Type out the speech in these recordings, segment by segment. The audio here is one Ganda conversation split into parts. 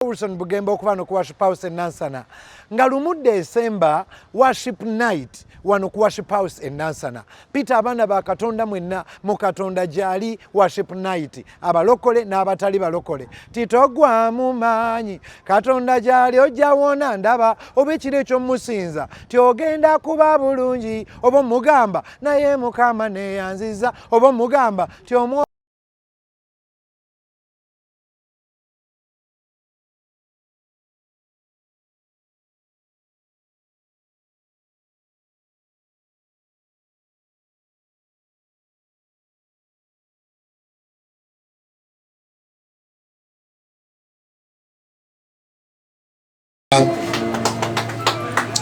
Wilson Bugembe okuva no ku Worship House e Nansana nga lumu December Worship Night wano ku Worship House e Nansana. Peter, abaana ba Katonda mwenna mu Katonda gyali Worship Night, abalokole n'abatali balokole. Titogwamu maanyi, Katonda gyali, ojja wona ndaba oba ekiro ekyomusinza ti ogenda kuba bulungi, oba omugamba naye Mukama neyanziza, oba omugamba ti omwo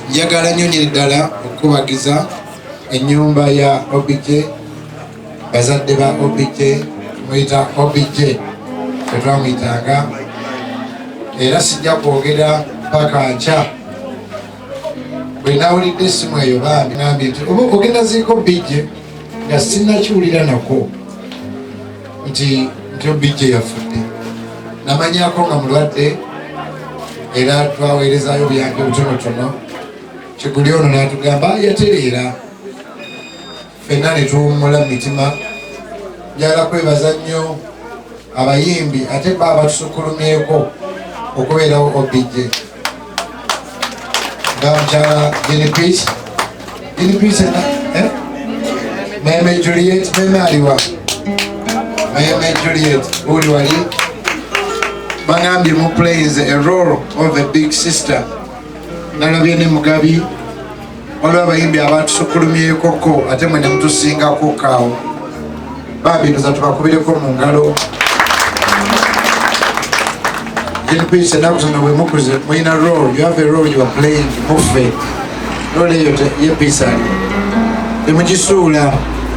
Njagala nnyo nyini ddala okukubagiza ennyumba ya OBJ, bazadde ba OBJ. Muyita OBJ, tetwamuyitanga, era sijja kwogera paka nkya. Bwe nawulidde essimu eyo, bambi ngambye nti oba ogenda ziiko BJ, nga sinnakiwulira nako nti OBJ yafudde. Namanyako nga mulwadde, era twaweerezayo byange butonotono. Kiguli ono n'atugamba yatereera, ffenna ne tuwummula mu mitima. Njagala kwebaza nnyo abayimbi, ate ba abatusukkulumyeko okubeerawo OBJ, nga mukyala Jenny Peace, Jenny Peace, eh? Meme Juliet, Meme aliwa? Meme Juliet uli wali? Bagambye mu plays a role of a big sister. Nalabye ne Mugabi. Waliwo abayimbi abatusukkulumyekoko, ate mwe ne mutusingako kaawo. Bambi ndoza tubakubireko mu ngalo. Peace, ennaku zino bwe mukuze mulina role, you have a role you are playing muffe. Role eyo ye Peace ali temugisuula.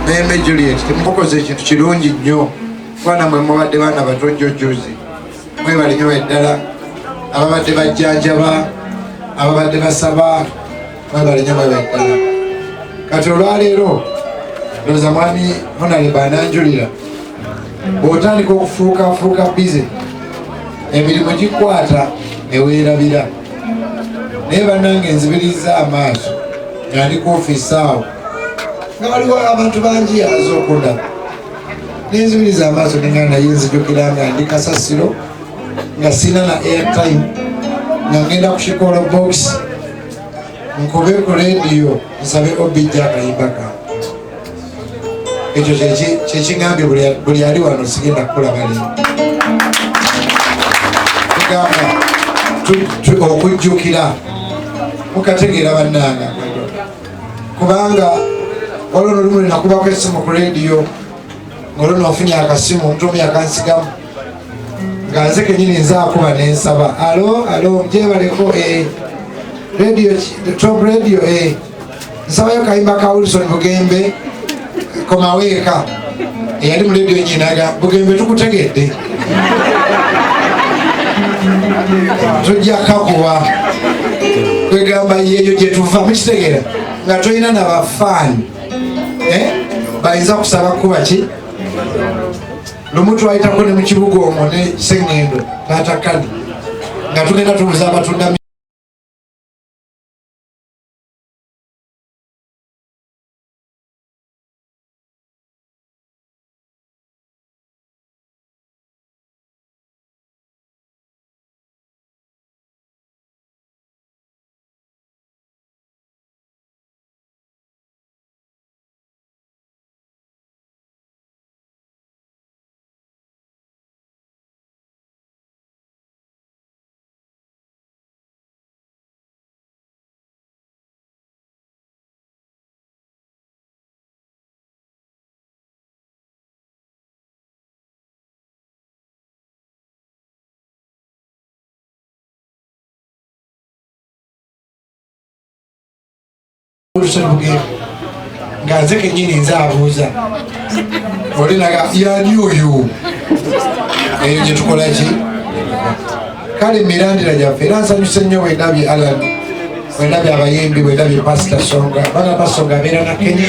Meme Juliet, temukoze ekintu kirungi nnyo, kuba mwe mubadde baana bato jjo juzi. Mwebale nnyo eddala ababadde bajjanjaba, ababadde basaba, mwebale nnyo, mwebale ddala. Kati olwaleero ndowooza mwami Honorable ananjulira, bw'otandika okufuukafuuka busy, emirimu gikwata neweerabira. Naye bannange, nzibiriza amaaso nga ndi ku ofiisi awo, nga waliwo abantu bangi abaze okundaba, nenzibiriza amaaso nenga naye nzijukira nga ndi kasasiro, nga sina na airtime, nga ngenda ku kikolo box nkube ku rediyo nsabe OBJ akayimba kange. Ekyo kyekingambye buli ali wano sigenda kukulaba leero. Tugamba okujjukira mukategeera bannanga, kubanga waliwo nolumu lwenakubako esimu ku rediyo, ngaolwo nofunye akasimu, omuntu omu yakansigamu nga nze kenyini nze akuba nensaba, "Alo, alo, njebaleko, radio Top Radio, nsabayo kayimba ka Wilson Bugembe, komaweeka." Eyali mu radio nyinaga, "Bugembe tukutegedde, tujja kakuba." Kwegamba yeyo gyetuva mukitegeera nga tolina nabafaani bayinza kusaba kuba ki. Lumu twayitako ne mukibuga omwo ne Seŋŋendo taata Kadi, nga tugenda tubuza abatunda Bugembe, nga nze kenyini nze abuuza olinaga yani oyo. Eyo gyetukola ki? Kale mirandira gyaffe, era nsanyuse nnyo bwendabye Alan, bwendabye abayimbi, bwendabye Pasita Songa. Bana Pasonga abeera na Kenya,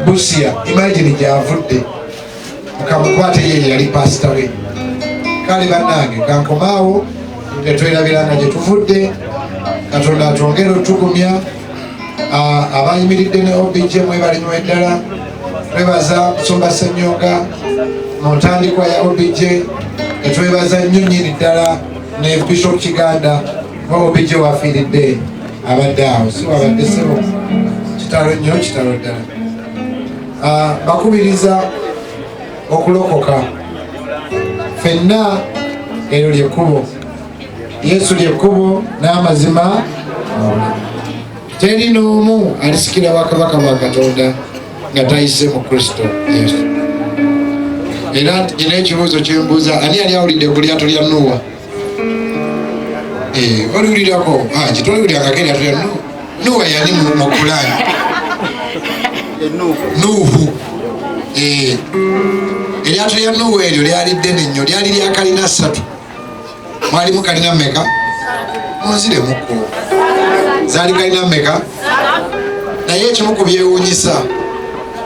Busia, imagine gyavudde mukamukwate ye yali pasita we. Kale bannange, kankomaawo. Tetwerabiranga gye tuvudde. Katonda atwongere otugumya. Abayimiridde ne OBJ, mwebale nnyo eddala. Twebaza Musumba Ssenyonga mu ntandikwa ya OBJ, etwebaza nnyo nnyini ddala ne Bishop Kiganda nga OBJ wafiiridde abadde awo, si wabadde sebo. Kitalo nnyo, kitalo ddala. Bakubiriza okulokoka ffenna. Eryo lyekkubo, Yesu lyekkubo n'amazima. Teri n'omu alisikira bwakabaka bwa Katonda nga tayise mu Kristo Yesu. Era nina ekibuuzo kyembuuza: ani yali awulidde ku lyato lya Nuwa? Oliwulirako kitoliwulirangako eryato lya Nuwa? Nuwa yali mu Kulani, Nuhu. Eryato lya Nuwa eryo lyali ddene nnyo, lyali lya kalina ssatu. Mwalimu kalina mmeka? Munziremukko, zaali kalina mmeka? Naye ekimu ku byewuunyisa,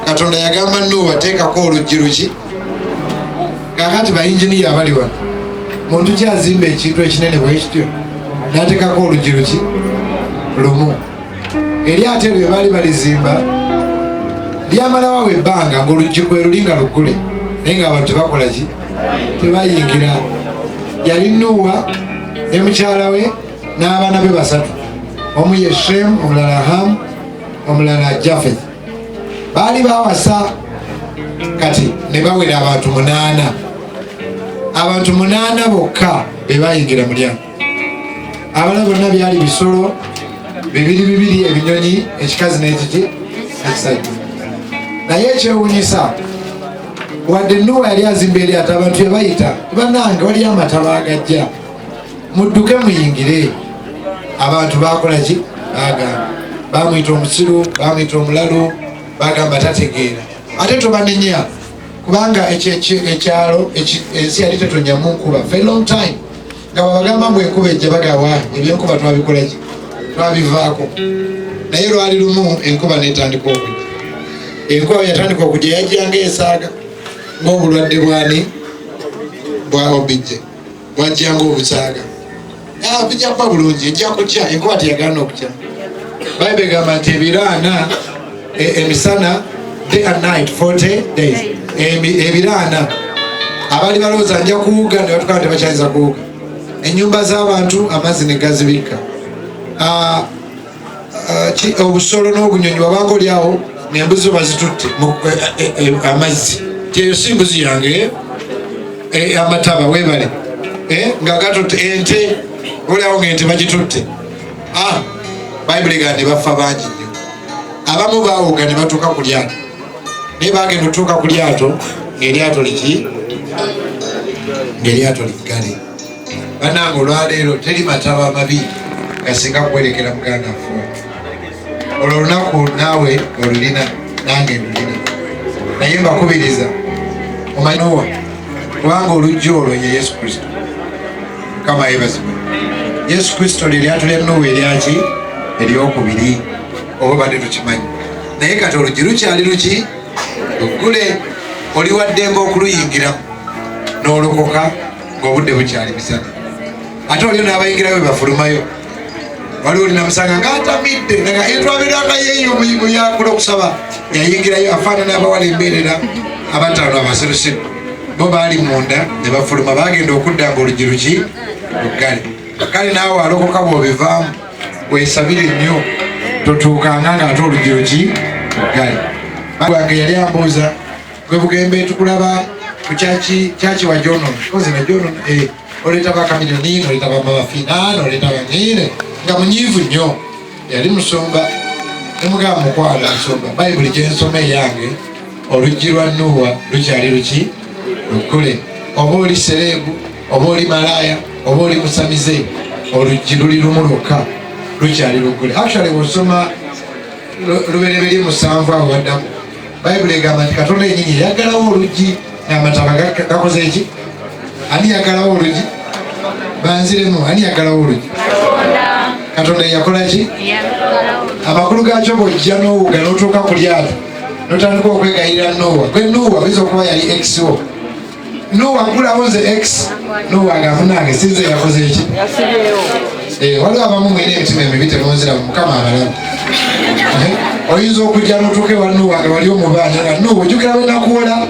Katonda yagamba Nuwa, teekako oluggi luki. Kakati bayinginiya abali wano, muntu kyazimba ekintu ekinene bwe kityo n'ateekako oluggi luki lumu? Eryato eryo baali balizimba, lyamalawo ebbanga ng'oluggi kwe luli nga luggule, naye ng'abantu tebakola ki? Tebayingira. Yali Nuwa ne mukyala we n'abaana be basatu, omu ye Shem, omulala Ham, omulala Jafeth. Baali bawasa kati ne bawera abantu munaana. Abantu munaana bokka be bayingira mu lyato, abalala bonna byali bisolo bibiri bibiri, ebinyonyi, ekikazi n'ekiki ekisajja. Naye ekyewunyisa, wadde Nuwa yali azimba eryato, abantu yabayita, "Bannange, waliyo amataba agajja, mudduke muyingire." Abantu bakola ki? Bagamba, bamwyita omusiru, bamwyita omulalu, bagamba tategeera. Ate tobanenya, kubanga ekyalo ensi yali tetonyamu nkuba for a long time, nga babagamba mbu enkuba ejja, bagawa ebyenkuba twabikolaki, twabivaako. Naye lwali lumu enkuba netandika okujja. Enkuba yatandika okujja, yajjanga esaaga ng'obulwadde bwani bwa OBJ bwajjanga obusaaga. Bijja kuba bulungi, ejja kukya. Enkuba teyagaana okukya. Bayibuli egamba nti ebiraana emisana, day and night, 40 days. Ebiraana abaali balowooza nja kuwuga ne batukaa tebakyayinza kuwuga. Ennyumba z'abantu amazzi ne gazibikka. Obusolo n'obunyonyi, wabanga oli awo nembuzi bazitutte amazzi, ti eyo si mbuzi yange. Amataba webale nga gatutte ente, oliawo nga ente bagitutte. Bayibuli egamba ne bafa bangi nnyo. Abamu bawuga ne batuuka ku lyato, naye bagenda otuuka ku lyato ng'eryato liki? Ng'eryato liggale. Bannange, olwaleero teri mataba mabi gasinga kuwerekera muganda waffe. Olwo olunaku naawe olulina, nange ndulina, naye mbakubiriza omanyiwa, kubanga oluggi olwo ye Yesu Kristo. Mukama yebazibwe. Yesu Kristo lye lyato lya Nuwa eryaki? Eryokubiri. Oba badde tukimanyi, naye kati oluggi lukyali luki? Luggule. Oli waddembe okuluyingiramu n'olokoka ng'obudde bukyali misana. Ate oliyo n'abayingirayo bwe bafulumayo. Waliwo olinamusanga ng'atamidde nga etwabeeranga yeeyo muyakula okusaba, yayingirayo afaanana abawala embeerera abataano abasirusiru. Bo baali munda ne bafuluma, bagenda okudda nga oluggi luki? Luggale. Kale naawe alokoka, bw'obivaamu weesabire nnyo, totuukanga ng'ate oluggi luki? Luggale. Wange yali ambuuza, "Gwe Bugembe, tukulaba ku kyaki kyaki wa Jonon kozi na Jonon, oleeta bakamilioni, noleeta bamabafina, noleeta banyine," nga munyiivu nnyo. Yali musumba. Nemugamba, "Mukwano nsumba, Bayibuli gyensoma eyange, oluggi lwa Nuwa lukyali luki? Luggule. Oba oli celeb, oba oli malaaya, oba oli musamize, oluggi luli lumu lwokka, lukyali luggule." Actually, bwosoma Lubereberye 7 awo waddamu, Bayibuli egamba nti Katonda yenyini yaggalawo oluggi ng'amataba gakoze eki? Ani yaggalawo oluggi? Banziremu, ani yaggalawo oluggi? Katonda yakola ki? Amakulu gaakyo, bw'ojja n'owuga n'otuuka ku lyato n'otandika okwegayirira Nowa, gwe Nowa oyinza okuba yali ex wo. Nuwa gulawo nze x Nuwa nga munange sinze yakoze eki. Eh, waliwo abamu mwine emitima emibi temunzira mukama abalamu. Eh, oyinza okujja n'otuuka ewa Nuwa nga wali omubanja nga Nuwa ojjukira bwe nakuwola.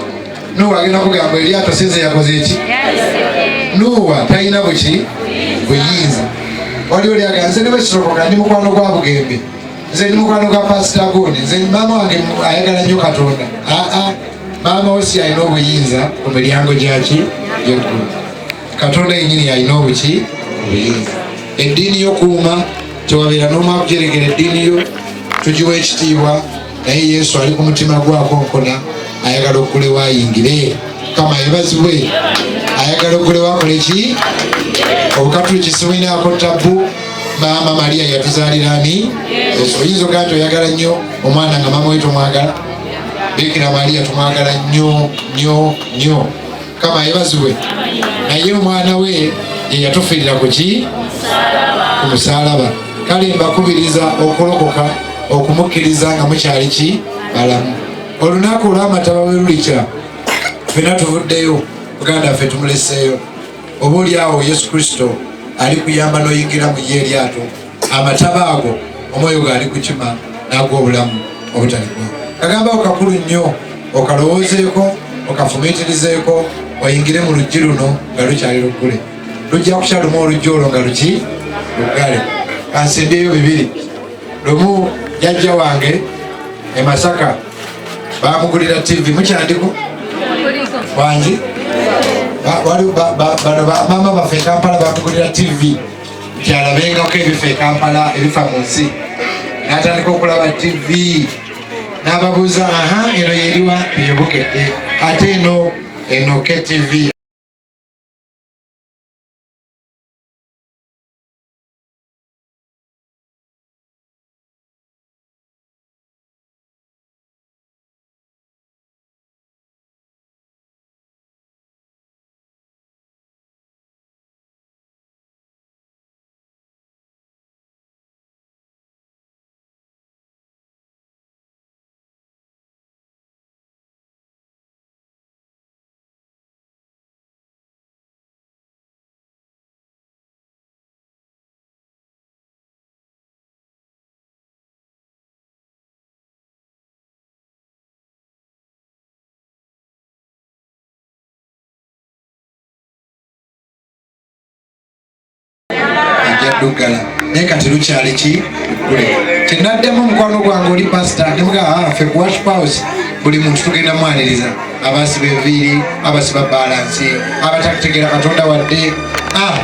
Nuwa agenda kugamba eryato sinze yakoze eki. Nuwa talina buki buyinza. Waliwo lyaga nze ne bwe ndi mukwano gwa Bugembe. Nze ndi mukwano gwa Pasita Gundi. Nze maama wange ayagala nnyo Katonda. Aa, maama wo si alina obuyinza ku miryango gyaki gy'eggulu. Katonda yennyini alina obuki obuyinza. Eddiini yo kuuma, tewabeera n'omu akujeregera eddiini yo, tugiwa ekitiibwa, naye Yesu ali ku mutima gwako nkona, ayagala okulewo ayingire. Mukama yebazibwe. Ayagala okulewo akole ki? Obukatuliki sibulinaako tabbu. Maama Maria yatuzaalira ani? Yesu. Oyinza okugamba nti oyagala nnyo omwana nga maama we tomwagala? Bikira Maria tumwagala nnyo nnyo nnyo. Mukama yebazibwe. Naye omwana we ye yatufiirira ku ki? Ku musaalaba. Kale mbakubiriza okulokoka, okumukkiriza nga mukyali ki? Balamu. Olunaku olw'amataba bwe lulikya, ffenna tuvuddeyo, muganda waffe tumuleseeyo. Oba oli awo Yesu Kristo alikuyamba n'oyingira mu ye eryato, amataba ago omwoyo gwe alikukima n'aguwa obulamu obutaligwa. Kagambo ako kakulu nnyo, okalowoozeeko, okafumiitirizeeko, oyingire mu luggi luno nga lukyali luggule. Lujja kukya lumu oluggi olwo nga luki luggale. Kansembyeyo bibiri. Lumu jjajja wange e Masaka bamugulira TV, mukyandiko wangi bano bamaama baffe e Kampala bamugulira TV nti alabengako ebifa e Kampala, ebifa mu nsi. N'atandika okulaba TV n'ababuuza, aha, eno yeriwa? Eyobukedde. Ate eno eno KTV. Ddugala naye kati lukyali ki kule. Kyenaddemu omukwano gwange oli pasita nemugaa, ah, ffe ku Worship House buli muntu tugenda mwaniriza, abasiba enviiri, abasiba balansi, abatakutegeera Katonda wadde. Ah,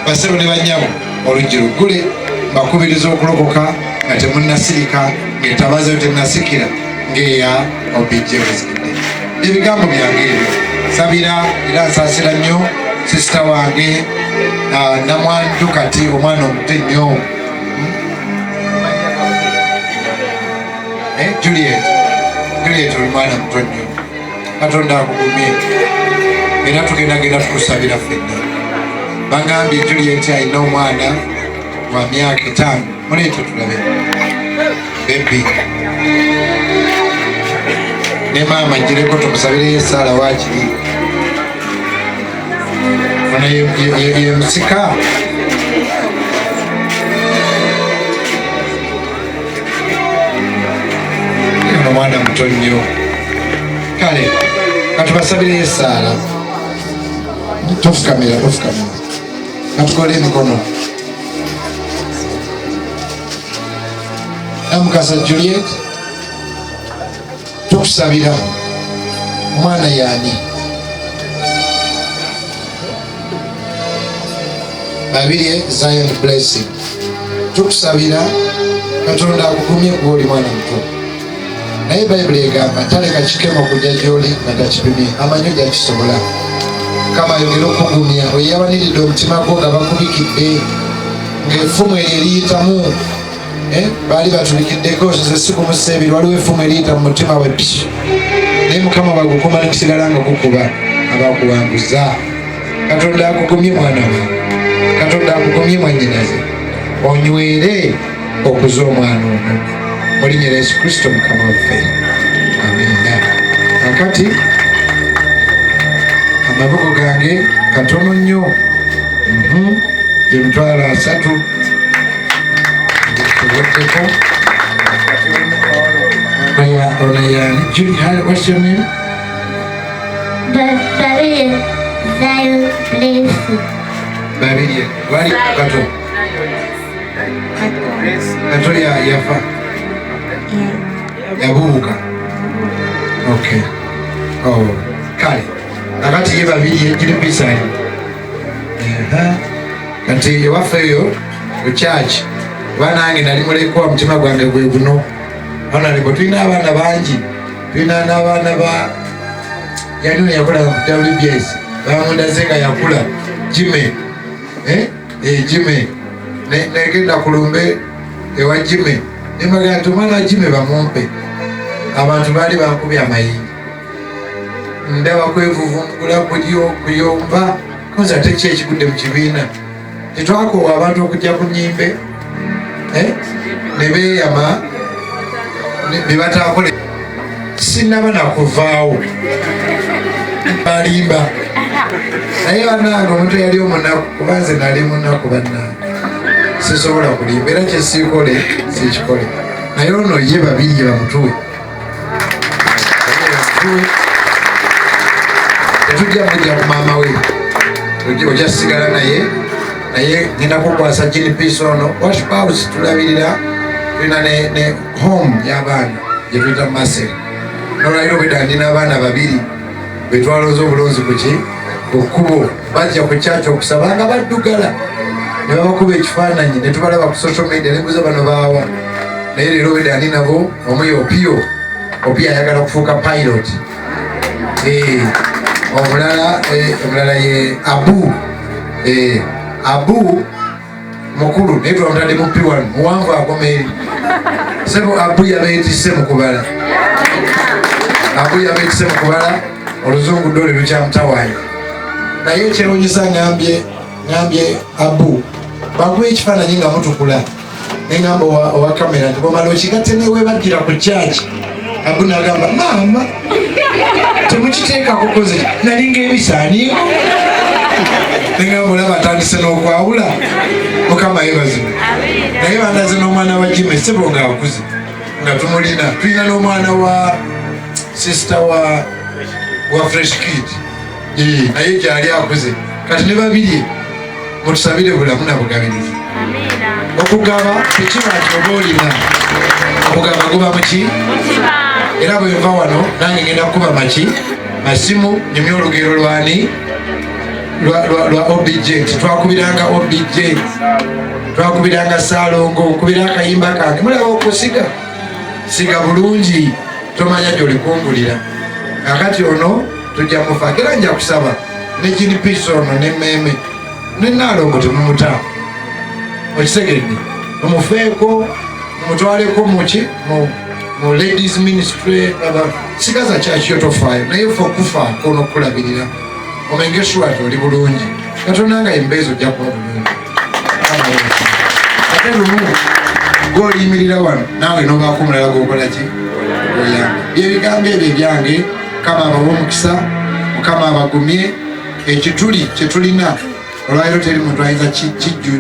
basebo ne bannyabo, oluggi luggule, mbakubiriza okulokoka nga temunnasirika, ng'ettabaza yo tennasikira ng'eya OBJ Wezigidde. Ebigambo byange ebyo sabira era nsaasira nnyo sisita wange, namwandu kati omwana omuto ennyo, Juliet. Juliet oli mwana muto nnyo, Katonda akugumye era tugendagenda tukusabira ffenna. Bagambye Juliet alina omwana wa myaka 5, muleete tulabe bebi ne maama gireko tumusabireyo essaala waakiri. Ono ye musika. Ono mwana muto nnyo. Kale katubasabireyo essaala. Tofukamira, tofukamira, katukole emikono. Namukasa Juliet, tukusabira omwana yani Babirye Zion Blessing, tukusabira Katonda akugumye kuba oli mwana muto, naye Bayibuli egamba taleka kikemo kujja gy'oli nga takipimye, amanyi ojja kisobola. Mukama ayongere okukugumya. Oyo yawaniridde omutima gwo nga bakubikidde ng'effumu eryo eriyitamu, baali batubikiddeko nze sikumusa ebiri, waliwo effumu eriyita mu mutima we pyi, naye Mukama bwagukuma ne kusigala nga gukuba abakuwanguza. Katonda akugumye mwana we, Katonda akugumye mwannyinaze, onywere okuza omwana ono mu linnya lya Yesu Kristo Mukama waffe, amiina. Kakati Amaboko gange katono nnyo, 300,000 tuweddeko. Ono yani Julie, what's your name? Babirye Zion Blessing. Babirye wali Kato. Kato yafa, yabuuka. Okay. Oh, kale kakati ye Babirye giri pisani. Kati ewaffe eyo ku church, banange nali mulekwa, omutima gwange gwe guno. Honorable, tulina abaana bangi, tulina n'abaana ba yali ono yakola ku WBS, bamundaze nga yakula Jime, eh? Eh, Jime. Negenda ku lumbe ewa Jime, nembaga nti omwana wa Jime bamumpe. Abantu baali bankubye amayinja, ndaba kwevuvumbula kuyomba kozi ate ki ekigudde mu kibiina. Tetwakoowa abantu okujja ku nyimbe, eh? Ne beeyama bye bataakole. Sinaba nakuvaawo balimba, naye bannange omuntu eyali omunaku, kuba nze nali munaku, bannange sisobola kulimba, era kyesiikole sikikole. Naye ono ye Babirye bamutuwe, bamutuwe, tetujja mujja ku maama we, ojja sigala naye. Naye ngenda kukwasa Jini Peace ono. Worship House tulabirira, tulina ne home y'abaana gyetuyita Masel. Nolwaliro bwedda ndi n'abaana babiri betwalonze obulonzi kuki ku kkubo, bajja ku kyaki okusaba nga baddugala, ne babakuba ekifaananyi ne tubalaba ku social media, nembuza bano baawa. Naye leero bwedda ndi nabo. Omuyi Opio, Opio ayagala kufuuka pilot. Omulala, omulala ye Abu. Abu mukulu, naye twamutadde mu P1, muwanvu akoma eri. Sebo Abu yabeetisse mu kubala, Abu yabeetisse mu kubala, oluzungu ddole lukyamutawaanya. Naye ekyewunyisa, ngambye Abu bakuba ekifaananyi nga mutukula, neŋamba owa kamera nti bwomala okigatte newebagira ku kyaki. Abu nagamba, maama temukiteekako koze nalinga ebisaaniiko. Neŋamba olaba atandise n'okwawula. Mukama yebazibwe. Naye bandaze n'omwana wa Jime, sebo nga akuze nga tumulina. Tulina n'omwana wa sister wa Fresh Kid, naye gyali akuze. Kati ne Babirye mutusabire bulamu na bugabirizi. Okugaba tekiba nti oba olina, okugaba guba muki. Era bwenva wano nange ngenda kukuba maki masimu, nyumya olugero lwani lwa OBJ, nti twakubiranga OBJ, twakubiranga Saalongo, nkubira akayimba kange. Mulaba okusiga siga bulungi, tomanya gyolikungulira. Kakati ono tujja mufaako, era nja kusaba ne Jini Peace ono nemmeeme nenaalongo temumuta. Okitegedde? Mumufeeko, mumutwaleko muki mu ladies ministry. Sigaza kyakyo, tofaayo, naye fe okufaako n'okukulabirira, omenge sure nti oli bulungi. Katonda nga embeezi ojja kuba bulungi. Ate lumu gwoliyimirira wano naawe nobaako omulala gwokola ki oyamba. Byebigambo ebyo ebyange. Mukama abawe omukisa, Mukama abagumye. Ekituli kyetulina olwaliro teri muntu ayinza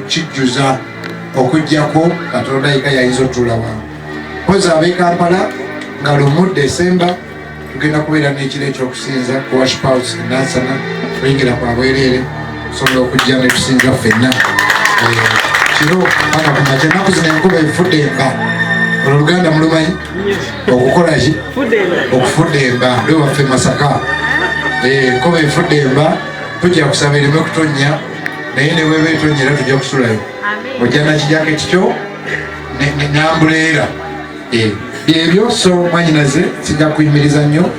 kijjuza okugjako Katonda yeka yayinza otuula wange. Mpozi ab'e Kampala, nga 1 Desemba tugenda kubeera n'ekiro ekyokusinza ku Worship House e Nansana, kuyingira kwa bwereere, osobola okujja ne tusinza ffenna. Kiro paka ku makya. Ennaku zino enkuba efudde emba. Olwo Oluganda mulumanyi okukola ki? Okufudde emba lwewaffe Masaka. Enkuba efudde emba, tujja kusaba ereme kutonnya, naye ne bweba etonnya era tujja kusulayo. Ojja nakijaketi kyo n'umbrella. Byebyo. So mwanyinaze sijja kuyimiriza nnyo.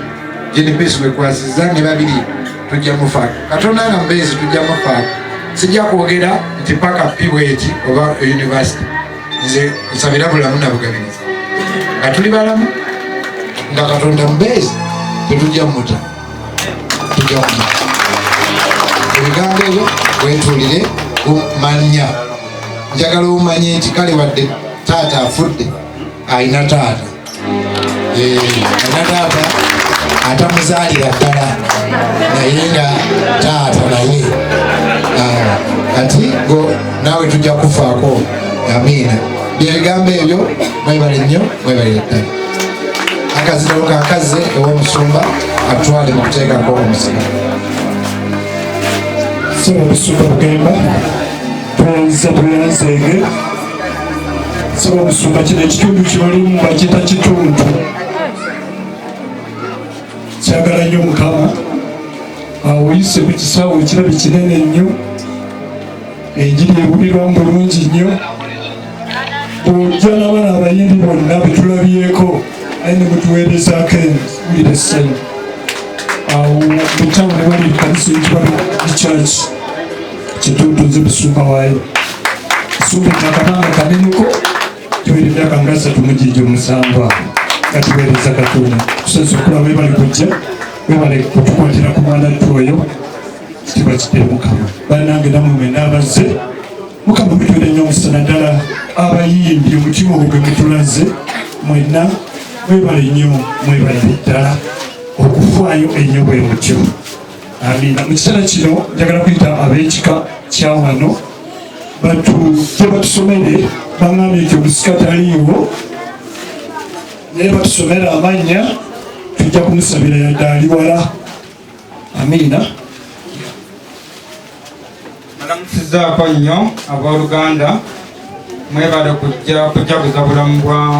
Jini Peace wekwasiza ne babiri tujja mufaako. Katonda nga mubeezi, tujja mufaako. Sijja kwogera nti paka pweti oba university. Nze nsabira bulamu na bugabirizi, nga tuli balamu, nga Katonda mubeezi, tetujja muta, tujja kumuta. Ebigambo ebyo wetuulire kumanya. Njagala omanye nti kale wadde taata afudde, alina taata. Alina taata atamuzaalira ddala. Naye nga taata naye kati go naawe tujja kufaako. Amiina. Byebigambo ebyo. Mwebale nnyo, mwebale ddala. Akazitalo kakazze ew'omusumba atwale mu kuteekako omusika. Ssebo Omusumba Bugemba, tweyanziza, tweyanzeege. Ssebo Omusumba, kino ekitundu kyolimu bakiyita kitundu kyagala nnyo Mukama. Awo oyise ku kisaawe ekirabe kinene nnyo, enjiri ebulirwamu bulungi nnyo. Bw'ojja n'abaana abayimbi bonna betulabyeko naye ne mutuweerezaako ewulira essanyu. Awo mu tawuni wali ekkanisa eyitibwa Church Kituntu, nze musumba waayo. Sumba akabanga kaneneko, tubeera emyaka nga 37 awo nga tuweereza Katonda. Tusanyusa okulaba, webale kujja, webale kutukwatira ku mwana ttu oyo. Kitiibwa kiddire Mukama. Bannange namwe mwenna abazze, Mukama mutwere nnyo omusana, ddala abayimbi omutima ogwo gwe mutulaze mwenna, mwebale nnyo, mwebale ddala okufaayo ennyo bwe mutyo. Amiina. Mu kiseera kino njagala kuyita ab'ekika kya wano batujje batusomere. Baŋŋambye nti omusika taliiwo, naye batusomere amannya, tujja kumusabira yadde ali wala. Amiina. Malamusizaako nnyo abooluganda, mwebale kujja kujaguza bulamu bwa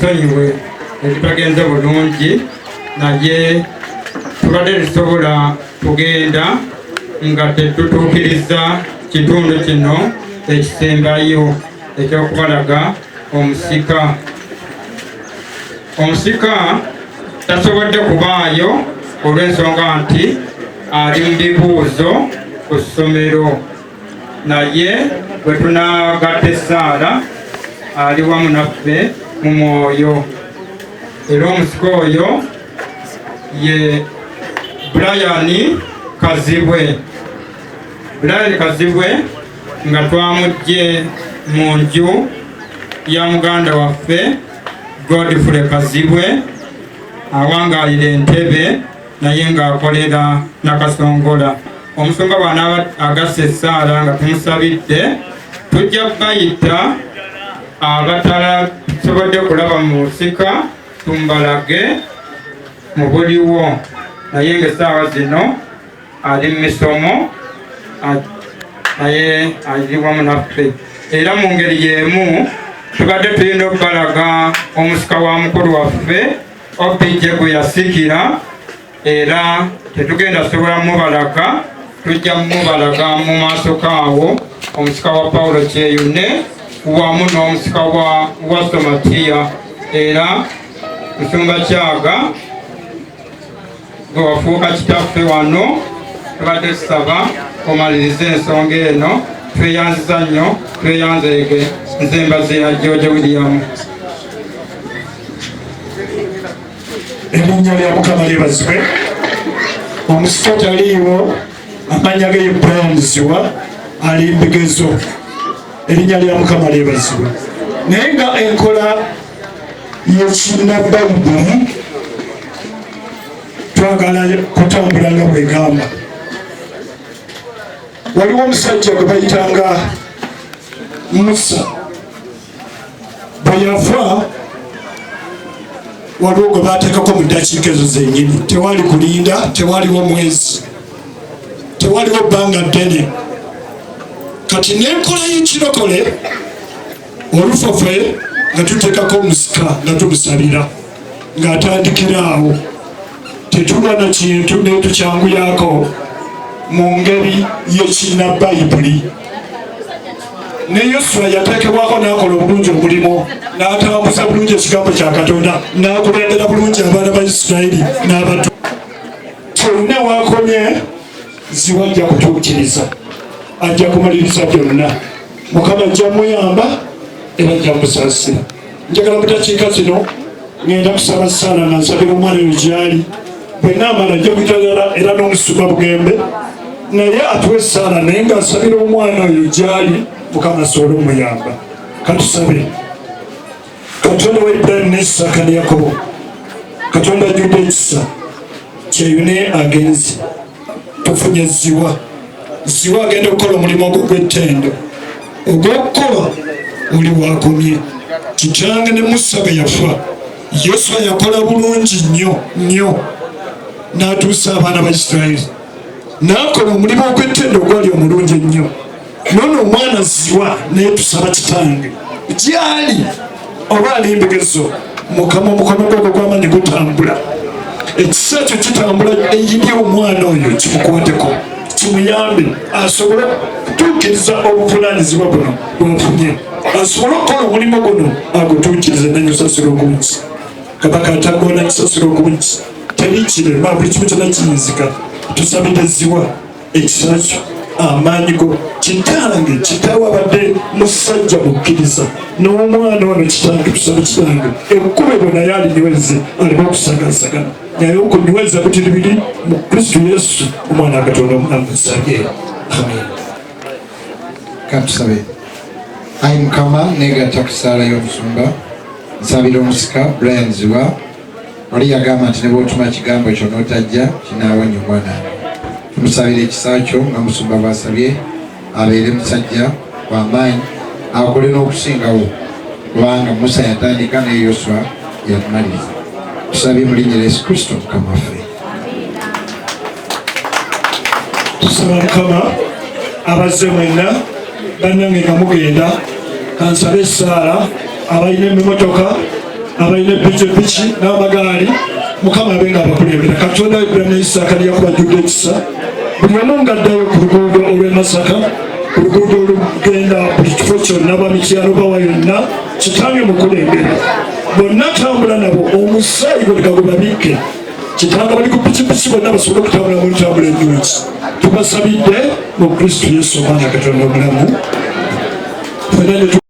Tusonyiwe ekitagenze bulungi, naye tubadde tusobola kugenda nga tetutuukiriza kitundu kino ekisembayo ekyokubalaga omusika. Omusika tasobodde kubaayo olw'ensonga nti ali mu bibuuzo ku ssomero, naye bwe tunaagatta essaala ali wamu naffe mu mwoyo. Era omusika oyo ye Brian Kazibwe. Brian Kazibwe nga twamuggye mu nju ya muganda waffe Godfrey Kazibwe, awangaalira Entebbe naye ng'akolera Nakasongola. Omusumba bw'anaaba agasse essaala nga tumusabidde, tujja bayita abatalasobodde kulaba mu nsika tumbalage mu buliwo, naye ng'essaawa zino ali mu misomo, naye ali wamu naffe. Era mu ngeri y'emu tubadde tulina okubalaga omusika wa mukulu waffe OPJ gwe yasikira, era tetugenda sobola mubalaga, tujja mubalaga mu maaso kaawo omusika wa Paulo Kyeyune wamu n'omusika wa Wasomatiya. Era Musumba Kyaga, gwe wafuuka kitaffe wano, tubadde tusaba omalirize ensonga eno. Tweyanziza nnyo, tweyanzeege. Nze Mbaziira George William. Erinnya lya Mukama lyebazibwe. Omusika taliiwo, amannya ge ye Brian Ziwa, ali mbigezo. Erinnya lya Mukama lyebazibwe. Naye nga enkola y'ekinna Bayibuli twagala kutambula nga bwegamba, waliwo omusajja gwe bayitanga Musa. Bwe yafa, waliwo gwe bateekako mu ddakiika ezo zennyini. Tewali kulinda, tewaliwo mwezi, tewaliwo bbanga ddene. Kati n'enkola y'ekirokole, olufa ffe nga tuteekako omusika nga tumusabira. Ng'atandikira awo, tetulwa na kintu naye tukyanguyako mu ngeri y'ekina Bayibuli. Ne Yoswa yateekebwako n'akola obulungi omulimu, n'atambuza bulungi ekigambo kya Katonda, n'akulembera bulungi abaana ba Isirayiri n'abatu. Kyonna wakomye Ziwa ajja kutuukiriza, ajja kumaliriza byonna. Mukama ajja muyamba era ajja musaasira. Njagala mu dakiika zino ngenda kusaba ssaala nga nsabira omwana oyo gyali. Bwe naamala ajja kutagala era n'omusumba Bugembe naye atuwa essaala, naye ng'asabira omwana oyo gyali, Mukama asobole omuyamba. Katusabe. Katonda wa Ibulayimu ne Isaaka ne Yakobo, Katonda ajjudde ekisa, Kyeyune agenze, tufunye Ziwa. Ziwa agenda okukola omulimu ogwo gw'ettendo ogw'okukola oli wakomye. Kitange ne Musa bwe yafa, Yoswa yakola bulungi nnyo nnyo n'atuusa abaana ba Isirayiri, n'akola omulimu ogw'ettendo ogwali omulungi ennyo. Nono omwana Ziwa naye tusaba kitange gyali oba ali embegezo, Mukama omukono gwo ogw'amaanyi gutambula, ekisa ekyo kitambula eri omwana oyo, kimukwateko, kimuyambe asobole okutuukiriza obuvunaanyizibwa buno bwafunye, asobole okukola omulimu guno agutuukirize n'emisasiro ogungi. Kabaka atagona kisasiro ogungi teri kirema, buli kimu kyonna kiyinzika. Tusabire Ziwa ekisa kyo, amaanyi go kitange. Kitaawe abadde musajja mukkiriza, n'omwana ono kitange tusabe kitange ekkubo eryo naye alinyweze, aleme okusagasagana, naye okunyweza butiribiri mu Kristo Yesu omwana wa Katonda omulamu. Nsabye, amen. Katusabe. Ayi Mukama, negatta ku ssaala y'omusumba, nsabira omusika Brian Ziwa. Oli yagamba nti ne bw'otuma kigambo kyo n'otajja kinaawonya omwana. Tumusabira ekisa kyo nga musumba bw'asabye, abeere musajja w'amaanyi, akole n'okusingawo, kubanga Musa yatandika naye Yoswa yamaliriza. Tusabye mu linnya lya Yesu Kristo Mukama waffe. Tusaba Mukama abazze mwenna bannange nga mugenda, kansabe essaala abalina emimotoka, abalina epikipiki n'amagaali, Mukama abe nga abakulembera. Katonda wa Ibulayimu ne Isaaka ne Yakobo ajjudde ekisa, buli omu ng'addayo ku luguudo olw'e Masaka, ku luguudo olugenda buli kifo kyonna, bamityano bawa yonna, kitange mukulembera bonna, tambula nabo, omusaayi gwe gagubabikke. Kitanga bali ku pikipiki bonna basobole okutambula mu ntambula ennungi. Tubasabidde mu Kristo Yesu omwana Katonda omulamu. Ffenna ne